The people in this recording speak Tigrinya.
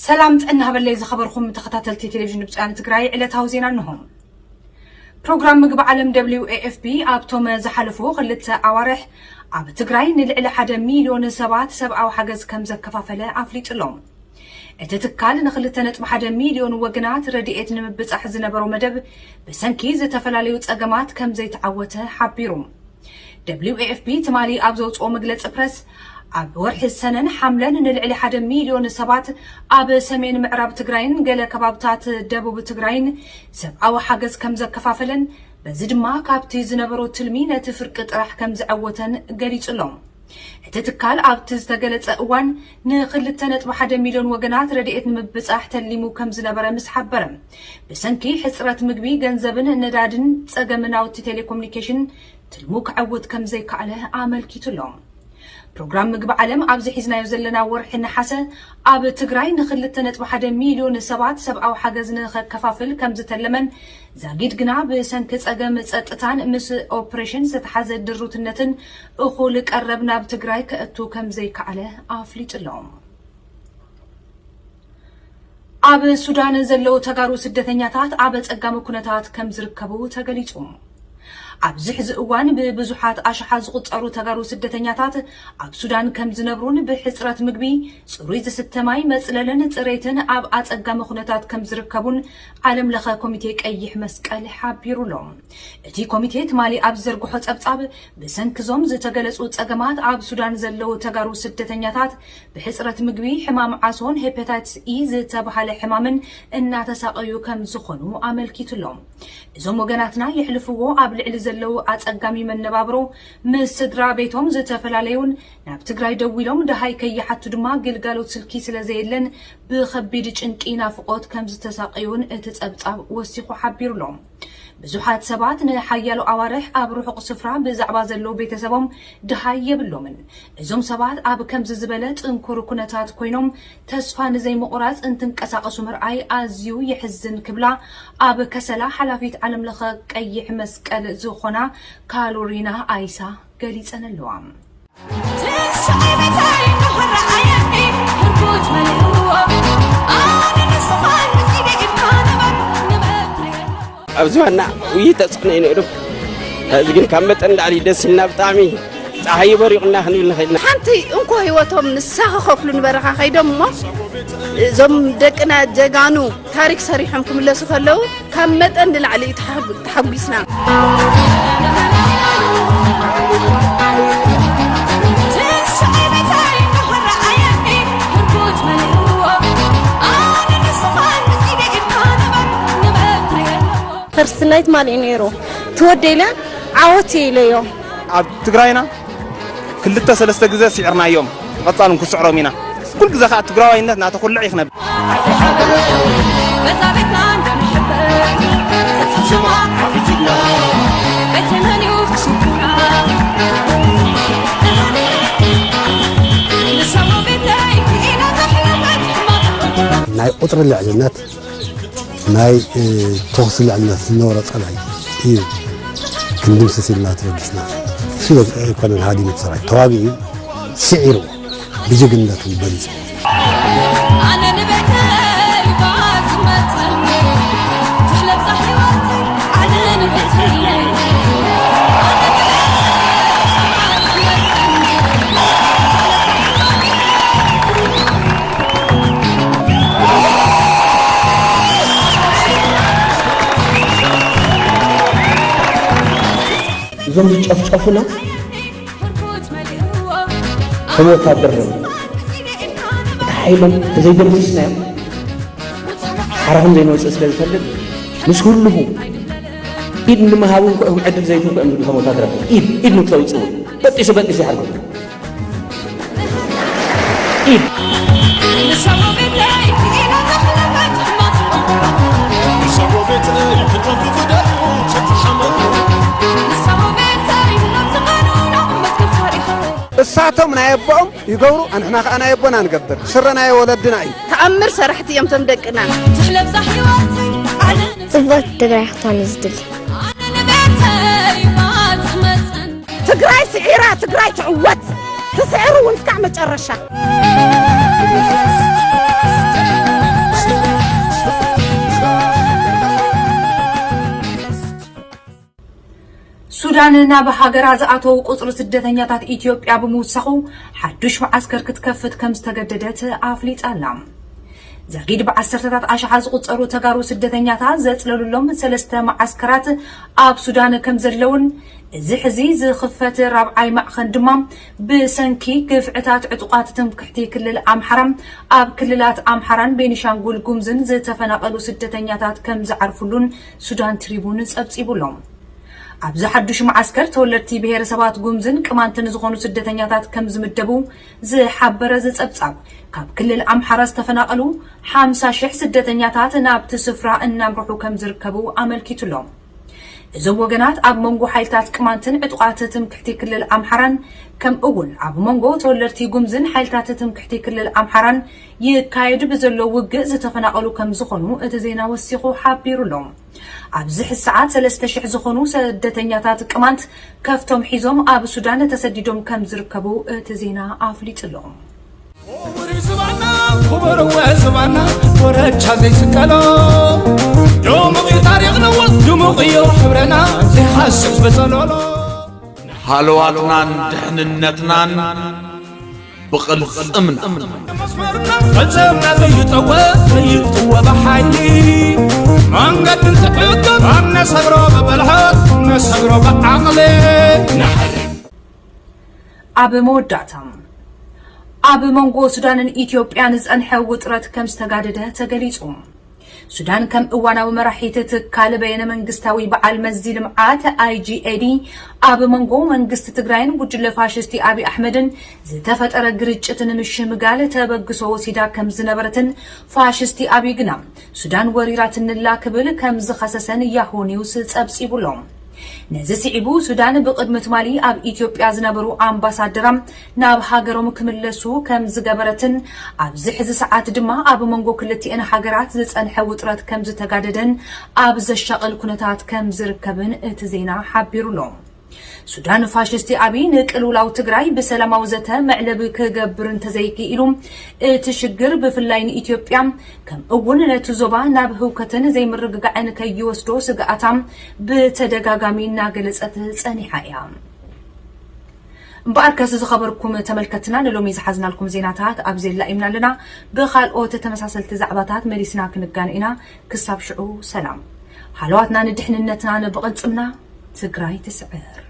ሰላም ጥዕና ሃበለይ ዝኸበርኩም ተኸታተልቲ ቴሌቪዥን ድምፂ ወያነ ትግራይ፣ ዕለታዊ ዜና እንሆ። ፕሮግራም ምግቢ ዓለም ደብሊው ኤ ኤፍ ፒ ኣብቶም ዝሓለፉ ክልተ ኣዋርሕ ኣብ ትግራይ ንልዕሊ ሓደ ሚልዮን ሰባት ሰብኣዊ ሓገዝ ከም ዘከፋፈለ ኣፍሊጡ ኣሎ። እቲ ትካል ንክልተ ነጥቢ ሓደ ሚልዮን ወገናት ረድኤት ንምብጻሕ ዝነበሮ መደብ ብሰንኪ ዝተፈላለዩ ጸገማት ከም ዘይተዓወተ ሓቢሩ። ደብሊው ኤ ኤፍ ፒ ትማሊ ኣብ ዘውጽኦ መግለጺ ፕረስ፣ ኣብ ወርሒ ሰነን ሓምለን ንልዕሊ ሓደ ሚልዮን ሰባት ኣብ ሰሜን ምዕራብ ትግራይን ገለ ከባብታት ደቡብ ትግራይን ሰብኣዊ ሓገዝ ከም ዘከፋፈለን፣ በዚ ድማ ካብቲ ዝነበሮ ትልሚ ነቲ ፍርቂ ጥራሕ ከም ዝዐወተን ገሊጹ ኣሎ። እቲ ትካል ኣብቲ ዝተገለጸ እዋን ንክልተ ነጥቢ ሓደ ሚልዮን ወገናት ረድኤት ንምብጻሕ ተሊሙ ከም ዝነበረ ምስ ሓበረ፣ ብሰንኪ ሕጽረት ምግቢ፣ ገንዘብን ነዳድን ጸገም ናውቲ ቴሌኮሙኒኬሽን ትልሙ ክዕውት ከም ዘይከኣለ ኣመልኪቱ ኣሎ። ፕሮግራም ምግቢ ዓለም ኣብዚ ሒዝናዮ ዘለና ወርሒ ነሓሰ ኣብ ትግራይ ንክልተ ነጥቢ ሓደ ሚልዮን ሰባት ሰብኣዊ ሓገዝ ንኸከፋፍል ከም ዝተለመን፣ ዛጊድ ግና ብሰንኪ ጸገም ጸጥታን ምስ ኦፕሬሽን ዝተሓዘ ድሩትነትን እኹል ቀረብ ናብ ትግራይ ከእቱ ከም ዘይከኣለ ኣፍሊጡ ኣሎ። ኣብ ሱዳን ዘለዉ ተጋሩ ስደተኛታት ኣብ ኣጸጋሚ ኩነታት ከም ዝርከቡ ተገሊጹ። ኣብዚ ሕዚ እዋን ብብዙሓት ኣሽሓት ዝቑጸሩ ተጋሩ ስደተኛታት ኣብ ሱዳን ከም ዝነብሩን ብሕጽረት ምግቢ፣ ጽሩይ ዝስተ ማይ፣ መጽለልን ጽሬትን ኣብ ኣጸጋሚ ኩነታት ከም ዝርከቡን ዓለም ለኸ ኮሚቴ ቀይሕ መስቀል ሓቢሩ ኣሎ። እቲ ኮሚቴ ትማሊ ኣብ ዝዘርግሖ ጸብጻብ፣ ብሰንኪ እዞም ዝተገለጹ ጸገማት ኣብ ሱዳን ዘለዉ ተጋሩ ስደተኛታት ብሕጽረት ምግቢ፣ ሕማም ዓሶን ሄፓታይትስ ኢ ዝተባህለ ሕማምን እናተሳቐዩ ከም ዝኾኑ ኣመልኪቱ ኣሎ። እዞም ወገናትና የሕልፍዎ ኣብ ልዕሊ ዘለዉ ኣጸጋሚ መነባብሮ ምስ ስድራ ቤቶም ዝተፈላለዩን ናብ ትግራይ ደዊሎም ደሃይ ከይሓቱ ድማ ግልጋሎት ስልኪ ስለ ዘየለን ብኸቢድ ጭንቂ ናፍቖት ከም ዝተሳቐዩን እቲ ጸብጻብ ወሲኹ ሓቢሩ ኣሎ። ብዙሓት ሰባት ንሓያሎ ኣዋርሕ ኣብ ርሑቕ ስፍራ ብዛዕባ ዘለዉ ቤተሰቦም ደሃይ የብሎምን። እዞም ሰባት ኣብ ከምዚ ዝበለ ጽንኩር ኩነታት ኮይኖም ተስፋ ንዘይምቑራጽ እንትንቀሳቐሱ ምርኣይ ኣዝዩ የሕዝን ክብላ ኣብ ከሰላ ሓላፊት ዓለም ለኸ ቀይሕ መስቀል ዝኾና ካሎሪና ኣይሳ ገሊጸን ኣለዋ። ኣብዚ ዋና ውይይት ተጽዕኖ እዩ ነይሩ። እዚ ግን ካብ መጠን ላዕሊ ደስ ኢልና፣ ብጣዕሚ ጸሓይ በሪቑና ክንብል ንኽእል ኢና። ሓንቲ እንኮ ህይወቶም ንሳ ክኸፍሉ ንበረኻ ከይዶም እሞ፣ እዞም ደቅና ጀጋኑ ታሪክ ሰሪሖም ክምለሱ ከለዉ ካብ መጠን ንላዕሊ እዩ ተሓጉ-፣ ተሓጒስና። ፈርስት ናይት ማል እዩ ነይሩ። ትወደ ኢለ ዓወት እየ ኢለዮ። ኣብ ትግራይና ክልተ ሰለስተ ግዜ ስዒርናዮም፣ ብቐጻል እውን ክስዕሮም ኢና። ኩሉ ግዜ ከኣ ትግራዋይነት እናተኹልዕ እዩ ክነብር። ናይ ቁጽሪ ልዕልነት፣ ናይ፣ እ፣ ተኹሲ ልዕልነት ዝነበሮ ጸላኢ እዩ ክንድምስስ ኢልና ተበጊስና። እሱ ኣይኮነን ሃዲሙ ሰራዊት፣ ተዋጊኡ፣ ስዒሩ፣ ብጅግንነቱ በሊጹ። ኣነ ንቤተይ ባዝመጸኒ፣ ትለብሳ ህይወተይ፣ ኣነ ንቤተይ፣ ኣነ ንቤተይ ባዝመጸኒ። እዞም ዝጨፍጨፉና ከም ወታደር እዮም። እቲ ሓይሎም ተዘይደምሲስናዮም ሓራኹም ዘይንወፅእ ስለ ዝፈልጥ ምስ ህልኹ ኢድ ንምሃብ እንኳ እዮም ዕድል ዘይትንኩ እዮም ዝብሉ። ከም ወታደር ኢድ ኢድ ንክተውፅኡ በጢሱ በጢሱ ይሓርኩም። ኢድ እሳቶም ናይ ኣቦኦም ይገብሩ፣ ኣንሕና ከኣ ናይ ኣቦና ንገብር። ስረ ናይ ወለድና እዩ። ተኣምር ሰራሕቲ እዮም እቶም ደቅና። ጽብቕቲ ትግራይ ክትኮን እዩ ዝድሊ። ትግራይ ስዒራ፣ ትግራይ ትዕወት። ትስዕር እውን እስካዕ መጨረሻ። ሱዳን ናብ ሃገራ ዝኣተዉ ቁጽሪ ስደተኛታት ኢትዮጵያ ብምውሳኹ ሓዱሽ መዓስከር ክትከፍት ከም ዝተገደደት ኣፍሊጣ ኣላ። ዛጊድ ብዓሰርተታት ኣሽሓት ዝቑጸሩ ተጋሩ ስደተኛታት ዘጽለሉሎም ሰለስተ መዓስከራት ኣብ ሱዳን ከም ዘለውን፣ እዚ ሕዚ ዝኽፈት ራብዓይ ማዕኸን ድማ ብሰንኪ ግፍዕታት ዕጡቓት ትምክሕቲ ክልል ኣምሓራ ኣብ ክልላት ኣምሓራን ቤኒሻንጉል ጉምዝን ዝተፈናቐሉ ስደተኛታት ከም ዝዓርፉሉን ሱዳን ትሪቡን ጸብጺቡሎም። ኣብዚ ሓዱሽ መዓስከር ተወለድቲ ብሄረሰባት ጉምዝን ቅማንትን ዝኾኑ ስደተኛታት ከም ዝምደቡ ዝሓበረ እዚ ጸብጻብ፣ ካብ ክልል ኣምሓራ ዝተፈናቐሉ ሓምሳ ሽሕ ስደተኛታት ናብቲ ስፍራ እናምርሑ ከም ዝርከቡ ኣመልኪቱሎም። እዞም ወገናት ኣብ መንጎ ሓይልታት ቅማንትን ዕጡቓት ትምክሕቲ ክልል ኣምሓራን፣ ከምኡ እውን ኣብ መንጎ ተወለድቲ ጉምዝን ሓይልታት ትምክሕቲ ክልል ኣምሓራን ይካየድ ብዘሎ ውግእ ዝተፈናቐሉ ከም ዝኾኑ እቲ ዜና ወሲኹ ሓቢሩሎም። ኣብዚ ሕዚ ሰዓት ሰለስተ ሽሕ ዝኾኑ ስደተኛታት ቅማንት ከፍቶም ሒዞም ኣብ ሱዳን ተሰዲዶም ከም ዝርከቡ እቲ ዜና ኣፍሊጡሎም። ክቡር ዝባና ክቡር ወ ዝባና ኮረቻ ዘይስቀሎ ድሙቕ እዩ ታሪኽ ነዎ ድሙቕ እዩ ሕብረና ዘይሃስስ በጸሎሎ ሃለዋትናን ድሕንነትናን ብቕልጽምና መስመርና ፈጸምና ዘይጠወ ዘይጥወ ብሓይሊ መንገድን ትዕቅብ ኣብ ነሰግሮ ብብልሓት ነሰግሮ ብዓቕሊ ንሓሊ ኣብ መወዳእታ፣ ኣብ መንጎ ሱዳንን ኢትዮጵያን ዝጸንሐ ውጥረት ከም ዝተጋደደ ተገሊጹ። ሱዳን ከም እዋናዊ መራሒት ትካል በየነ መንግስታዊ በዓል መዚ ልምዓት ኣይጂኤዲ ኣብ መንጎ መንግስቲ ትግራይን ጉጅለ ፋሽስቲ ኣብይ ኣሕመድን ዝተፈጠረ ግርጭት ንምሽምጋል ተበግሶ ወሲዳ ከም ዝነበረትን ፋሽስቲ ኣብይ ግና ሱዳን ወሪራትንላ ክብል ከም ዝኸሰሰን ያሆ ኒውስ ጸብጺቡሎ። ነዚ ስዒቡ ሱዳን ብቕድሚ ትማሊ ኣብ ኢትዮጵያ ዝነበሩ ኣምባሳደራ ናብ ሃገሮም ክምለሱ ከም ዝገበረትን ኣብዚ ሕዚ ሰዓት ድማ ኣብ መንጎ ክልቲኤን ሃገራት ዝጸንሐ ውጥረት ከም ዝተጋደደን ኣብ ዘሻቕል ኩነታት ከም ዝርከብን እቲ ዜና ሓቢሩሎ። ሱዳን ፋሽስቲ ኣብይ ንቅልውላው ትግራይ ብሰላማዊ ዘተ መዕለቢ ክገብር እንተዘይክኢሉ እቲ ሽግር ብፍላይ ንኢትዮጵያ ከም እውን ነቲ ዞባ ናብ ህውከትን ዘይምርግጋዕን ከይወስዶ ስግኣታ ብተደጋጋሚ እናገለጸት ጸኒሓ እያ። እምበኣርከስ ዝኸበርኩም ተመልከትና ንሎሚ ዝሓዝናልኩም ዜናታት ኣብዚ የላኢምና ኣለና። ብኻልኦት ተመሳሰልቲ ዛዕባታት መሊስና ክንጋን ኢና። ክሳብ ሽዑ ሰላም። ሃለዋትና ንድሕንነትና ንብቕልጽምና ትግራይ ትስዕር።